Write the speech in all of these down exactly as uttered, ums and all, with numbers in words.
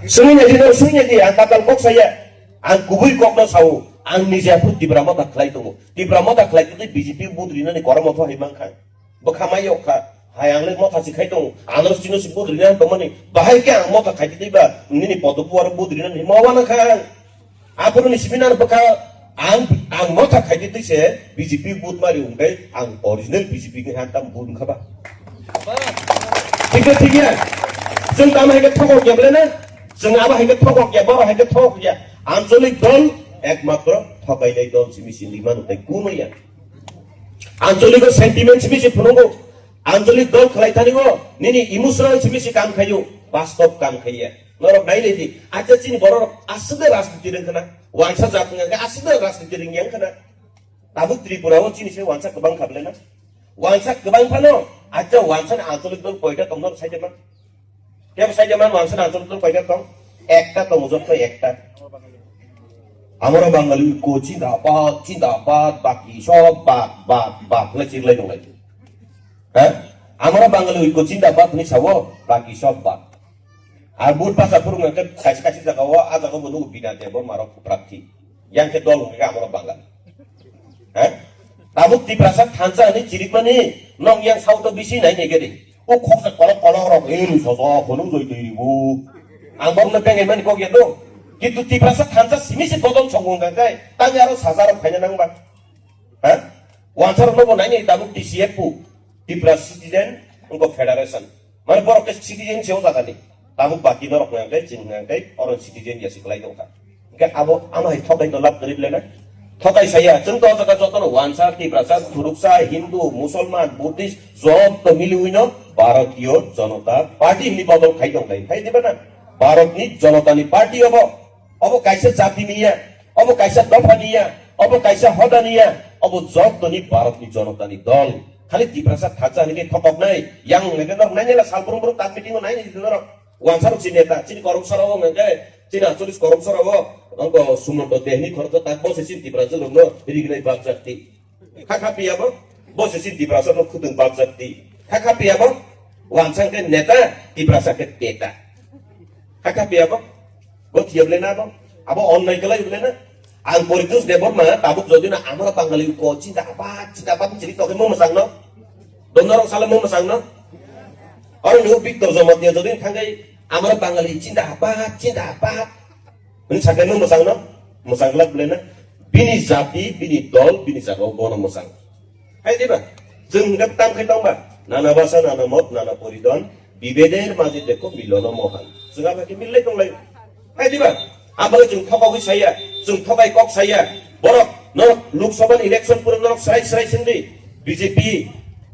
Swngwi naidi no, swngwi naidi, ang katal kok saya. Ang kubui kok no sao. Ang niji aphuru Tipra Motha khlai tongo. Tipra Motha khlai twi B J P vote rinani kormo pho hai mankha. Bwkha mai yok kha. Hai ang le Motha si khai tongo. Ano sino si vote rinani tongmani. Bahai khe ang Motha khai twi ba nini podo buar vote rinani ma wana kha. Aphuru ni simi nang bwkha ang, ang Motha khai twi se B J P vote mari wngkhe ang original B J P ni han tam vote wngkha ba. Thik na thik ya? Chwng tamo hai khe thokok ya bole na? Chwng abo hai khe thokok ya, boro hai khe thokok ya. Ancholik dol ekmatro thokainai dol simi sindi manu tai kuno ya. Ancholiko sentiment simi si phunungo. Ancholik dol khlai thani o nini emotional simi si kam khayo, bastob kam khaiya. Norok nai lai di. Acha chini borok aswk de rajniti rwng khna. Wansa jat wngkha khe aswk de rajniti rwng yang khna. Tabuk Tripura o chini se wansa kwbang kha bole na. Wansa kwbang phano, acha wansa ni ancholik dol koita tong norok sai de man. Kebo sai de man wansa ni ancholik dol koita tong. Ekta tong jotto ekta. Amara Bangali ko jindabad, jindabad, baki sob bad, bad, bad, ngai chirlai dong lai. Ha? Amara Bangali ko jindabad ni sawo, baki sob bad. Ar but basa phuru ngai kaisa kaisa jaga o, a jaga o bo nugo bina de bo maro prarthi. Yang khe dol ngai amara Bangali. He? Tabuk Tiprasa thansa hinwi chirikmani nong yang sao to bisi nai nai gede. O khoksa kolok kolok rok, "Eh, ri sojo, phunuk joi twi ribu." Ang borokno bengai mani kok ya do. Kintu Tiprasa thansa simi se bodol song wng kha khe, tang aro saja rok phaina nang ba. He? Wansa rokno bo nai nai tabuk T C F pu, Tipra Citizen, wngkha Federation. Mane borok khe citizen se o jaga ni. Tabuk baki norok hwnka khe, chwng hwnka khe, oro citizen ya se kwlai tongkha. Hwnkhe abo, ama hai thokai no lab kwrwi bwle na? Thokai saya, chwng to o jaga joto no wansa, Tiprasa, Thuruksa, Hindu, Musulman, Buddhist, joto miliwi no Bharatiya Janata Party hwnwi bodol khai tong lai. Khai diba na? Bharat ni Janata ni Party obo. Obo kaisa jati ni ya, obo kaisa dopha ni ya, obo kaisa hoda ni ya, obo joto ni Bharat ni Janata ni dol. Khali Tiprasa thansa hwnwi khe thokok nai, yang hwnka khe norok nai nai la sal brum brum tak meeting o nai nai norok. Wansa rok chini neta, chini koroksa rok hwnka khe, chini achulis koroksa rok, wngkha Sumanta Dehani khoroksa tak bo se chini Tiprasa rok no rignai bak jak ti. Kha kha piya bo, bo se chini Tiprasa no khutwng bak jak ti. Kha kha piya bo, wansa khe neta, Tiprasa khe teta. Kha kha piya bo, bo thiya bwle na bo, abo onnai kwlai bwle na. Ang Poritos Debbarma tabuk jodi na amara Bangali ko chinta abat, chinta abat chiri to khe mo mwsang no. Dono rok sala mo mwsang no. Oro ni Victor Jamatia jodi thangkai amara Bangali chinta abat, chinta abat. Bini sakai no mwsang no, mwsang glak bwle na. Bini jati, bini dol, bini jaga o bono mwsang. Hai diba? Chwng hwnkhe tam khai tong ba? Nana basa, nana mot, nana poridon, bibeder maje dekho milono mohan. Chwng abo khe mil lai tong lai. Hai diba? Abo chwng thokogwi saya, chwng thokai kok saya. Borok norok Lok Sabha ni election puro norok srai srai sindi. B J P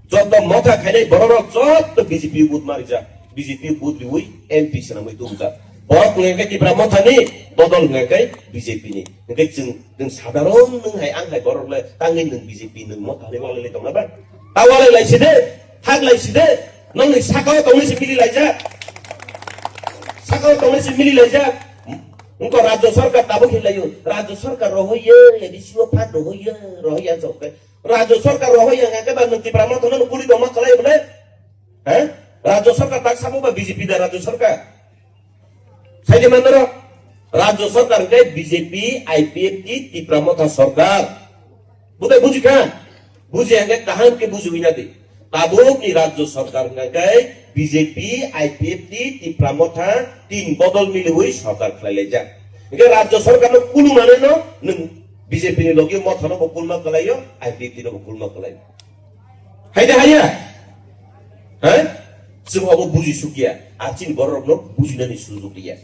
joto motha khainai borok rok joto B J P vote marijak. B J P vote riwi M P swnamwi tubujak. Borok hwnka khe Tipra Motha ni, bodol hwnka khe B J P ni. Hwnkhe chwng, chwng sadharon nwng hai, ang hai borok le tangwi nwng B J P nwng Motha ni walai lai tongna ba? Ta walai lai si de, thak lai si de. Nongni sakao tongnai si mili laijak. Sakao tongnai si mili laijak. Wngkha Rajya Sarkar tabuk hinlaio. Rajya Sarkar rohoiya, A D C o phan rohoiya, rohoiya jokhe. Rajya Sarkar rohoiya hwnkhe ba nwng Tipra Motha no kuli tongma kwlai bwle? He? Rajya Sarkar tak sabo ba B J P da Rajya Sarkar? Saidi mandarok, Rajya Sarkar hwnkhe B J P, I P F T, Tipra Motha Sarkar. Budai bujikha? Buji hwnkhe kaham khe bujiwi na di. Tabuk ni Rajya Sarkar hwnkhe B J P, I P F T, Tipra Motha, tin bodol miliwi sarkar khlai laijak. Hwnkhe Rajya Sarkar no kulu mane no nwng B J P ni logi Motha no bo kulma kwlaio, I P F T no bo kulma kwlaio. Hai da haya? He? Chwng obo buji sukya, a chini borok rok no bujinani sujok ya.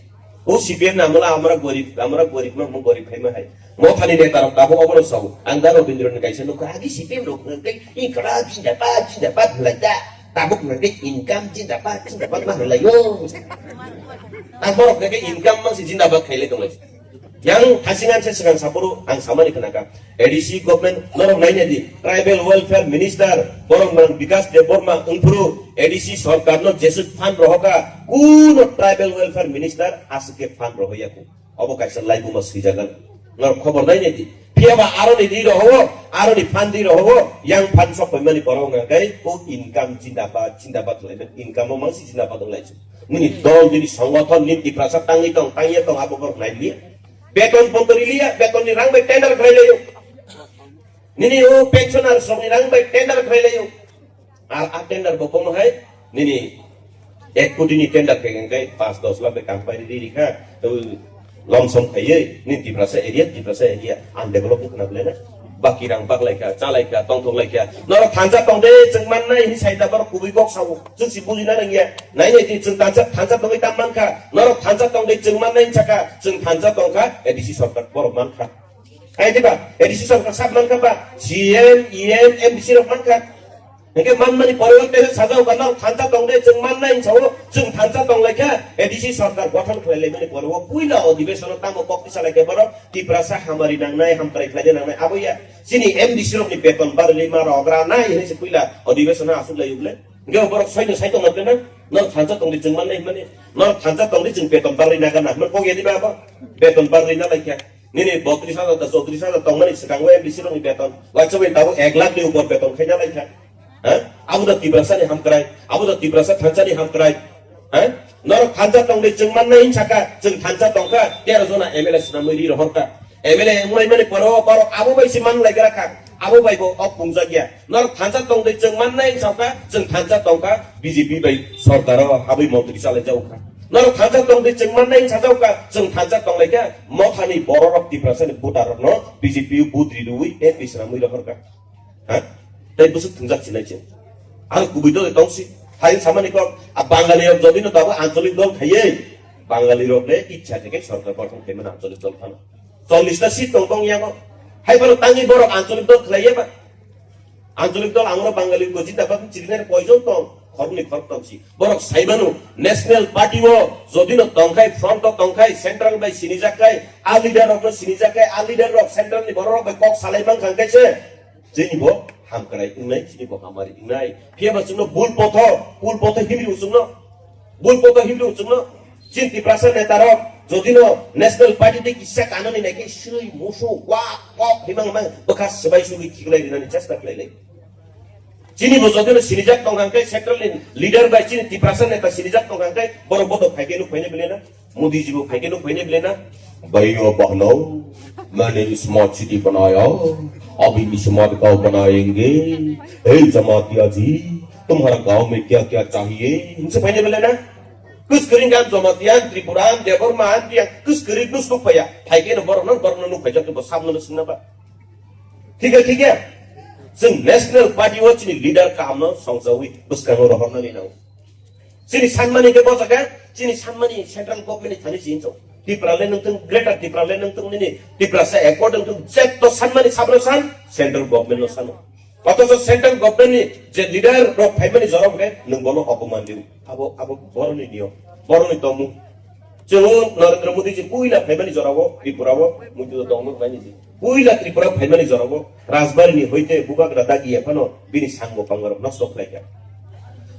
O C P M na amala amara gorib, amara gorib ma, mo gorib khai ma hai. Mo thani neta rok tabuk obo no sao. Ang da Robindra ni kaisa nukha, agi C P M rok ngai, i kara jinda pa, jinda pa lai da. Tabuk ngai income jinda pa, jinda pa ma lai yo. Ang borok ngai income ma si jinda pa khai le tong lai. Yang hasingan se swkang saphuru ang samani khnakha. A D C government norok naina di, tribal welfare minister borok nang Bikas Debbarma wngphuru A D C sarkar no jeswk fund rohoka, kuno tribal welfare minister aswk khe fund rohoya kho. Obo kaisa laibuma swijagan. Norok khobor naina di. Phiyaba aroni di rohowo, aroni fund di rohowo, yang fund sok paimani borok wngkha khe ko income jindabad, jindabad khlaiman, income o mangsi jindabad wnglaisuk. Nini dol, nini songothon, nini Tiprasa tangwi tong, tangya tong, abo borok nai liya. Beton bondo ri liya, beton ni rang bai tender khlai laio. Nini o pensioners rok ni rang bai tender khlai laio. Ar a tender bo komo hai, nini ek koti ni tender khe hwnkhe panch dos lakh bai kam pai ri ri kha. Tei lom som khaiwi nini Tiprasa area, Tiprasa area undeveloped wngkha na belai na? Baki rang bak lai kha, cha lai kha, tong thok lai kha. Norok thansa tong de, chwng mannai hwnwi sai da, borok kubui kok sao. Chwng si bujina nang ya. Nai nai di, chwng thansa, thansa tongwi tam man kha. Norok thansa tong de, chwng mannai hwnwi sa kha. Chwng thansa tong kha, A D C sarkar borok man kha. Hai diba? A D C sarkar sab man kha ba? C M, E M, M D C rok man kha. Hingke manmani pore o tei sajao ba, norok thansa tong de, chwng mannai hwnwi sao, chwng thansa tong lai kha, A D C sarkar gothon khlai lai mani pore o puila odibesonno tamo kok tisa lai kha borok, Tiprasa hamari nangnai, hamkrai khlaina nangnai, abo ya. Chini M D C rokni beton barwi ma rok ra nai hinwi se puila odibesonno aswk lai uk le. Hingke borok soino sai tongma tena, norok thansa tong de, chwng mannai hwnmani, norok thansa tong de, chwng beton barwi na gana hwnmani kok ya diba abo? Beton barwi na lai kha. Nini botris hajar da chowtris hajar tongmani swkango M D C rokni beton. Waisa bai tabuk ek lakh ni upor beton khaina lai kha. Ha? Abo da Tiprasa ni hamkrai, abo da Tiprasa thansa ni hamkrai. Ha? Norok thansa tong de, chwng mannai hwnwi sa kha, chwng thansa tong kha, tero jona M L A swnamwi ri rohor kha. M L A wnglai mani pore o borok abo bai se man lai gra kha. Abo bai bo ok pungjak ya. Norok thansa tong de, chwng mannai hwnwi sa kha, chwng thansa tong kha, B J P bai sorkar o habwi montri chalai jak kha. Norok thansa tong de, chwng mannai hwnwi sa jak kha, chwng thansa tong lai kha, mothani borok rok Tiprasa ni voter rok no B J P o vote ri rwi M P swnamwi rohor kha. Ha? Tei bwswk thwngjak sinai chwng. Ang kubui dole tongsi. Hai samani kok, a Bangali rok jodi no tabuk ancholik dol khaiye, Bangali rok le ichha theke sorkar gothon khaimani ancholik dol phano. Chollish ta seat tong tong yago. Hai phano tangwi borok ancholik dol khlaiye ba? Ancholik dol ang oro Bangali ko jita ba chirine poison tong. Khoroknwi khorokthom si. Borok saimano National Party o jodi no tongkhai, front o tongkhai, central bai sinijak khai, a leader rok no sinijak khai, a leader rok central ni borok rok bai kok salai mankha hwnkhe se. Chini bo hamkrai wngnai, chini bo hamari wngnai. Phiya ba chwngno bul potho, bul potho himri bo chwngno. Bul potho himri bo chwngno. Chini Tiprasa neta rok, jodi no National Party tei kisa kanani nai khe swi, musu, wa, kok, himang mang, bwkha swbai sugwi khiklai rinani chesta khlai lai. Chini bo jodi no sinijak tong hang khe, central ni leader bai chini Tiprasa neta sinijak tong hang khe, borok bodo phai khe nuk phaina bile na? Modi ji bo phai khe nuk phaina bile na? Bhaiyo bahno, maine smart city banaya, abhi bhi smart gaon banayenge. Hey Jamatia ji, tumhara gaon mein kya kya chahiye? Hinse phaina bile na? Kus kering kan Jamatia, Tripura, Debbarma, Priya, kus kering kus nuk phaya. Phai khe no borok no, borok no nuk phai jak bo sab no singna ba. Thik hai, thik hai. Chwng National Party o chini leader kaham no songjawi bwskango rohornani nango. Chini sanmani khe bo jaga, chini sanmani central government ni thani si hinjo. Tipra le nungthung, Greater Tipra le nungthung, nini Tiprasa Accord wngthung, jetto sanmani sabno san, central government no sano. Othocho central government ni je leader rok phaimani jorok khe nwng bono opoman diu. Abo, abo boroni niyom, boroni tongmung. Chwng Narendra Modi ji puila phaimani jorao, Tripura o, muitu tongmung khlaini ji. Puila Tripura phaimani jorao, Rajbari ni hoite bubagra dagi ya phano bini sango pangarok nosto khlai kha.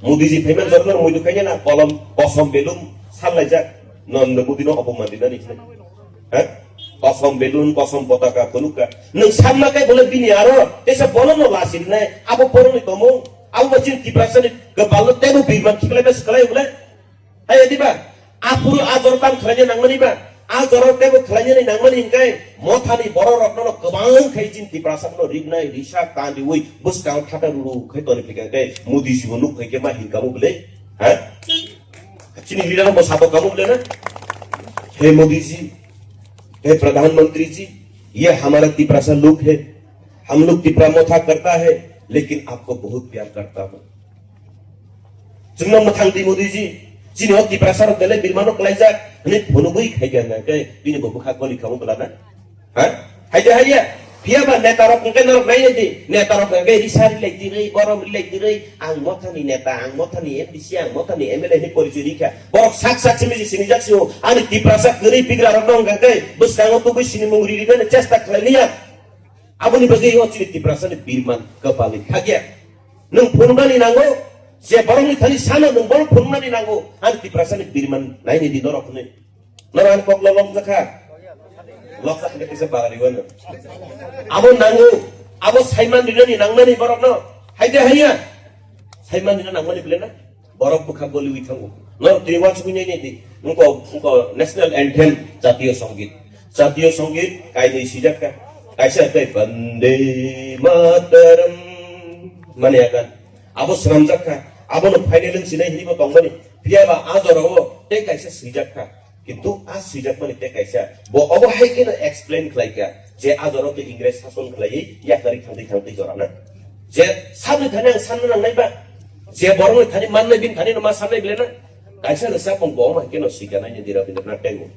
Modi ji phaimani jorao muitu khaina na kolom kosom belum sallaijak, Narendra Modi no opoman dinani khlai. Ha? Kosom belun, kosom potaka, kunukha. Nwng sanma khe bole bini aro, tesa bono no lasinai, abo boroni tongmung, abo bo chini Tiprasa ni kwpal no tebo birman khiklai ba swklai bole. Hai diba? Aphuru a jora tam khlaina nangmani ba? A jora tebo khlainani nangmani hingkai, mothani borok rokno no kwbang khai chini Tiprasa no riknai, risa, kandiwi, bwskang thata ruru khai toni phikha khe, Modi ji bo nuk khai khe ma hinkamo bole. Ha? Chini leader bo satok kamo bole na? He Modi ji, हे प्रधानमंत्री जी, ये हमारा तिपरासा लोग है, हम लोग तिपरा मोथा करता है, लेकिन आपको बहुत प्यार करता हूँ। Chwngno mwthang di Modi ji, chini o Tiprasa rok belai birmano klaijak, hwnwi phunugwi khai kha hwnka khe, bini bo bwkha goli kha wng bwlana. Ha? Hai de hai ya. Phiya ba neta rok hwnkhe norok nai di. Neta rok hwnkhe risa rilai dirwi, borom rilai dirwi, ang mothani neta, ang mothani M D C, ang mothani M L A hinwi porichoi rikha. Borok sak sak simi sinijak sio. Ani Tiprasa kwrwi bigra rokno hwnkhe bwskango tubui sinimung ri rinani chesta khlai liya. Aboni bagwi o chini Tiprasani birman kwpalwi thakya. Nwng phunuknani nango, je borokni thani sano nwng bono phunuknani nango. Ani Tiprasani birman naini di norok hwnwi. Norok ani kok lolok jakha. Lokha hwnkhe kisa bagari wano. Abo nango, abo saiman rinani nangnani borokno. Haide haiya. Saiman rina nangmani bile na? Borok bwkha goliwi thango. No, tini wansugwi nai nai di. Wngkha, wngkha national anthem, jatiyo songit. Jatiyo songit kainwi swijak kha. Kaisa khe Vande Mataram mani agan. Abo swnamjak kha. Abono final wng sinai hinwi bo tongmani. Phiya ba a jorao tei kaisa swijak kha. Kintu a swijak mani tei kaisa. Bo obo hai kheno explain khlai kha je a jorao tei Ingres sason khlaiwi yakari thangtwi thangtwi jora na. Je sabni thani ang sanna nangnai ba. Je borokni thani mannai bini thani no ma sannai bile na. Kaisa rwchapmung bo omo hai kheno sika naini di Rabindranath Tagore.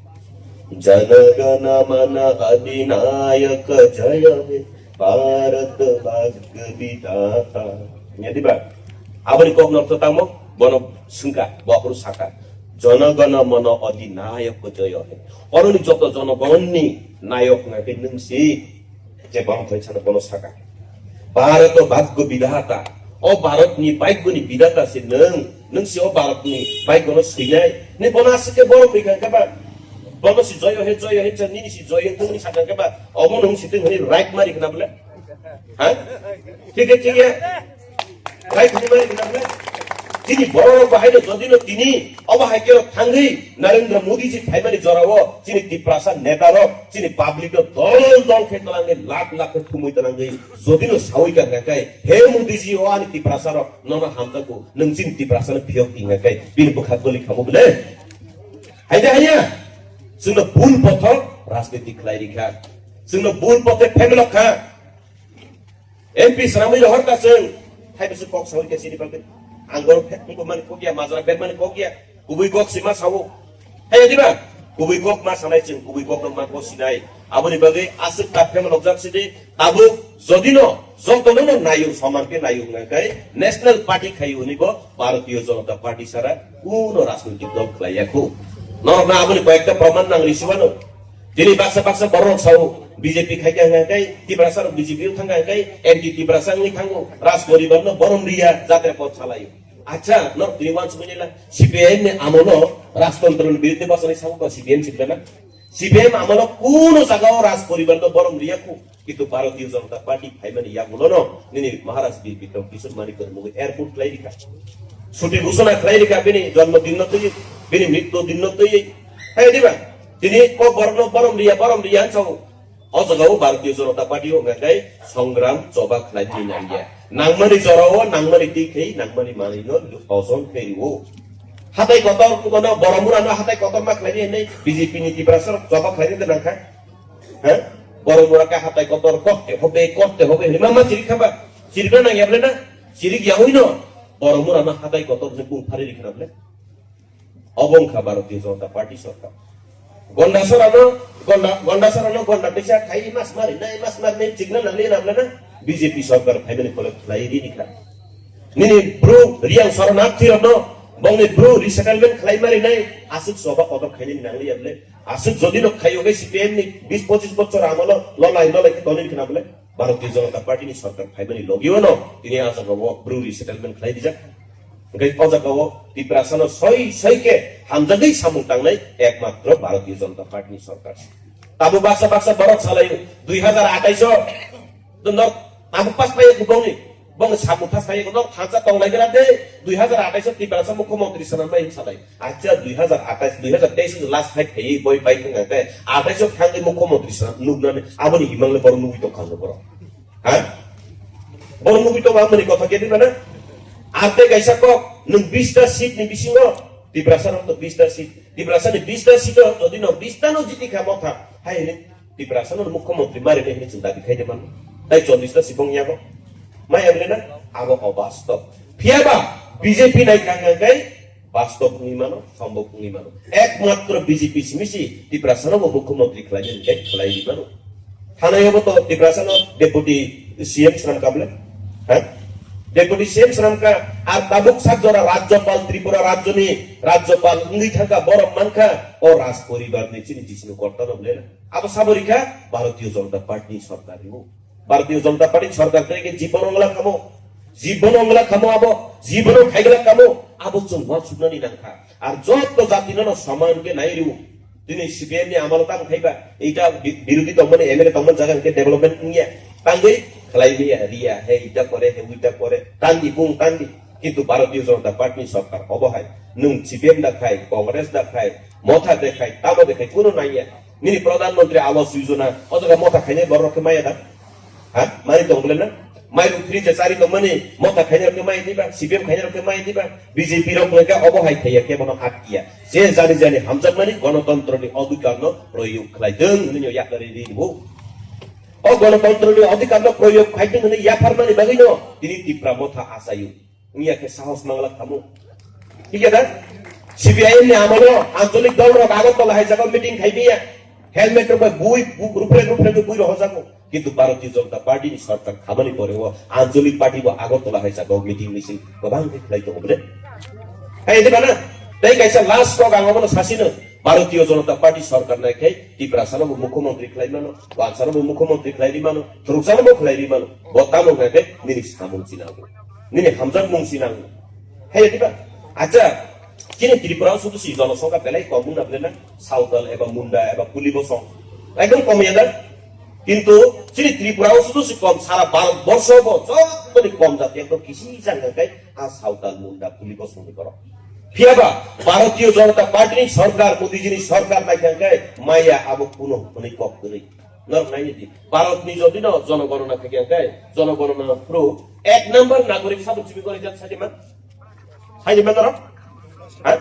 Jana gana mana adhinayaka jaya he, Bharat bhagya vidhata. Nya di ba? Aboni kok northo tamo, bono swngkha, bo aphuru sakha. Jana gana mana adhinayaka jaya he. Oroni joto jonogonni nayok wngkha khe nwng si. Je bang thai sana bono saka. Bharat bhagya vidhata. O Bharat ni bhagya ni vidhata se nwng. Nwng se o Bharat ni bhagya no swinai. Ni bono aswk khe borom ri kha ba. Bono si joyo he, joyo he, nini si joyo he, nini saka khe ba. Omo nwng si twi hwnwi right mari khna bole. Ha? Thik he, thik he. Bai khumnai khna bole. Chini borok rok bahai no jodi no tini obo hai khe thangwi Narendra Modi ji phaimani jorao chini Tiprasa neta rok chini public no dol dol khe twlangwi lakh lakh khe thumwi twlangwi jodi no sawi ka ngakai, "He Modi ji, o ani Tiprasa rok nono hamjago, nwng chini Tiprasa no phiyok di ngakai, bini bwkha goli khamu bole." Hai de haiya, chwngno bul pothok rajniti khlai rikha, chwngno bul pothe phemelok kha. M P swnamwi rohor ta chwng, hai bwswk kok sawi khe chini bagwi. Ang borok phek wngkuk mani kok ya, majra bek mani kok ya, kubui kok si ma sawo. Hai ya diba? Kubui kok ma sanai chwng, kubui kok no ma kok sinai. Aboni bagwi aswk ta phema lokjak sidi, tabuk jodi no, joto no nayo, soman khe nayo wngkha khe, National Party khayo hwnwi bo Bharatiya Janata Party sara kuno rajnoitik dol khlai ya khu. Norok na aboni koyekta proman nang risi mano. Tini baksa baksa borok sao B J P khai kha hwnka khe, Tiprasa rok B J P o thang kha hwnka khe, anti Tiprasa wngwi thango, Raj poribar no borom riya, jatra pot salaio. Acha, no tini wansugwi nila, C P I M ni amolo Rajtantro ni biruddhe bachani sao ko C P I M sikbena. C P I M amolo kuno jagao Raj poribar no borom riya khu, kintu Bharatiya Janata Party phaimani yagulo no, nini Maharaj Bir Bikram Kishore Manikya ni mungwi airport khlai rikha. Chuti ghoshona khlai rikha bini jonmo din no twi, bini mrityu din no twi. Hai diba? Tini kok borok no borom riya, borom riya hinwi sao. O jaga o Bharatiya Janata Party o hwnka khe songram choba khlai di nangya. Nangmani jora o nangmani twi khe nangmani manwi no ojon khe rio. Hatai kotor kono Boromura no hatai kotor ma khlai di hinwi B J P ni Tiprasa rok choba khlai di nangkha. Ha? Boromura ka hatai kotor korte hobe, korte hobe hinwi ma ma chirik kha ba. Chirik na nangya ble na? Chirik yawi no. Boromura no hatai kotor hinwi bung phari rikha na ble. Obo wngkha Bharatiya Janata Party sorkar. Gonda sorano, gonda, gonda sorano gonda teisa khai mas mari nai, mas mari nai chikna nangli namle na B J P sorkar phaimani kolok khlai ri dikha. Nini bru Riyang Saranarthi rokno, bongni bru resettlement khlai mari nai, aswk soba kotor khainani nangli yable. Aswk jodi no khayo khe C P M ni bis pochis bochor amolo lolai lolai khe tonwi khna bole. Bharatiya Janata Party ni sorkar phaimani logio no tini a jaga o brewery settlement khlai dijak. Hingke o jaga o Tiprasa no soi soi khe hamjagwi samung tangnai ekmatro Bharatiya Janata Party ni sorkar. Tamo baksa baksa borok salai dui hazar atais o no tamo pas pai kubong ni bong samung thas pai no thansa tong lai gra de dui hazar atais o Tiprasa mukhyamantri sanam bai salai. Acha dui hazar atais, dui hazar teis ni last fight khai boi bai thang khe atais o thang de mukhyamantri sa nuknani aboni imang le borok nugui tong kha borok. Ha? Borok nugui tong amani kotha kedi mana? Arte kaisa kok nung bista seat ni bisingo Tiprasa rok to bista seat. Tiprasa ni bista seat o jodi no bista no jiti kha motha. Hai ni Tiprasa no mukhyamantri mari nai hinwi chwng dabi khai de man. Tai chollish ta sibong yago. Mai amle na abo obastob. Phiya ba B J P nai kang kang kai bastob wngwi mano, sombok wngwi mano. Ekmatro B J P simi si Tiprasa no bo mukhyamantri khlai nai kai khlai ri mano. Thanai obo to Tiprasa no deputy C M swnam kable. Ha? Deputy C M swnam ka ar tabuk sak jora Rajyapal Tripura rajyo ni Rajyapal wngwi thangka borok mankha o Raj poribar ni chini jisnu korta no bole. Abo saborikha Bharatiya Janata Party ni sorkar ni. Bharatiya Janata Party ni sorkar khe jibono wngla kamo. Jibono wngla kamo abo. Jibono khaigla kamo. Abo chwng ma suknani nangkha. Ar jotto jati no saman khe nai riu. Tini C P M ni amalo tamo khaiba. Ita bi-, birodhi tongmani M L A tongmani jaga khe development wngya. Tangwi khlai riya, riya. He ita kore, he uita kore. Tandi bung tandi. Kintu Bharatiya Janata Party ni sorkar obo hai. Nwng C P M da khai, Congress da khai, Motha de khai, tamo de khai, kuno naiya. Nini Pradhan Mantri Awas Yojana, o jaga Motha khainai borok khe maya da? Ha? Mai tong bole na? Mai rok free je chari tong mani, Motha khainai rok khe mai diba, C P M khainai rok khe mai diba, B J P rok le khe obo hai khaiya khe bono hak kiya. Je jani jani hamjak mani Ganatantro ni adhikar no proyog khlai dong, hwnwi no yakari ri bo. O Ganatantro ni adhikar no proyog khai dong hwnwi yaphar mani bagwi no, tini Tipra Motha achayo. Wngya khe sahos manglak tamo. Thik ya da? C P I M ni amolo ancholik dol rok Agartala hai jaga meeting khai biya. Helmet rok bai bui, bu-, ruprek ruprek bui rok hojago. Kintu Bharatiya Janata Party ni sorkar khamani pore o ancholik party bo Agartala hai jaga meeting meeting gobang khe khlai tongo bole. Hai di bana? Tei kaisa last kok ang obono sasino. Bharatiya Janata Party sorkar nai khai Tiprasano bo mukhyamantri khlai mano, Wansano bo mukhyamantri khlai ri mano, Thwrwksano bo khlai ri mano. Bo tamo hwnkhe nini samung china bo. Nini hamjakmung sinang. Hai diba? Acha, chini Tripura o sudu si jonosongkha belai kom wngna belai na? Sawtal eba Munda eba Kuli Bosong. Ekdom kom ya da? Kintu chini Tripura o sudu si kom, sara Bharat borsho bo jotoni kom jati ekdom kisi jang kai a Sawtal Munda Kuli Bosong ni borok. Phiyaba Bharatiya Janata Party ni sorkar, Modi ji ni sorkar nai kai maya abo kuno hwnwi kok kwrwi. Norok nai di. Bharat ni jodi no jonogonona khe khe kai, jonogonona phuru ek number nagorik sabo chimi gori jak sadi man. Sadi man norok? Ha?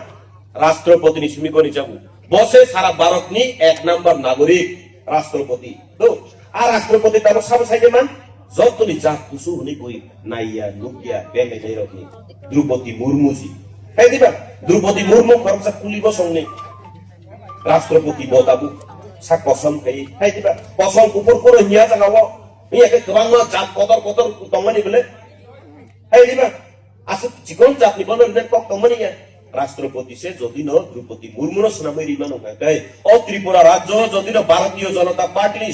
Rashtrapati ni simi gori jabu. Bose sara Bharat ni ek number nagorik Rashtrapati. To, a Rashtrapati tamo sabo sadi man? Jotoni jak kusu hwnwi bui naiya, nukya, beng nai rok ni. Draupadi Murmu ji. Hai diba? Draupadi Murmu khoroksa Kuli Bosong ni. Rashtrapati bo tabuk sa kosom khai, hai diba? Kosom kupur puro hiya jaga o. Hiya khe kwbangma jat kotor kotor tongmani bole. Hai diba? Aswk chikon jat ni bono rwna kok tongmani ya. Rashtrapati se jodi no Draupadi Murmu no swnamwi rima nung kha kai. O Tripura rajyo jodi no Bharatiya Janata Party ni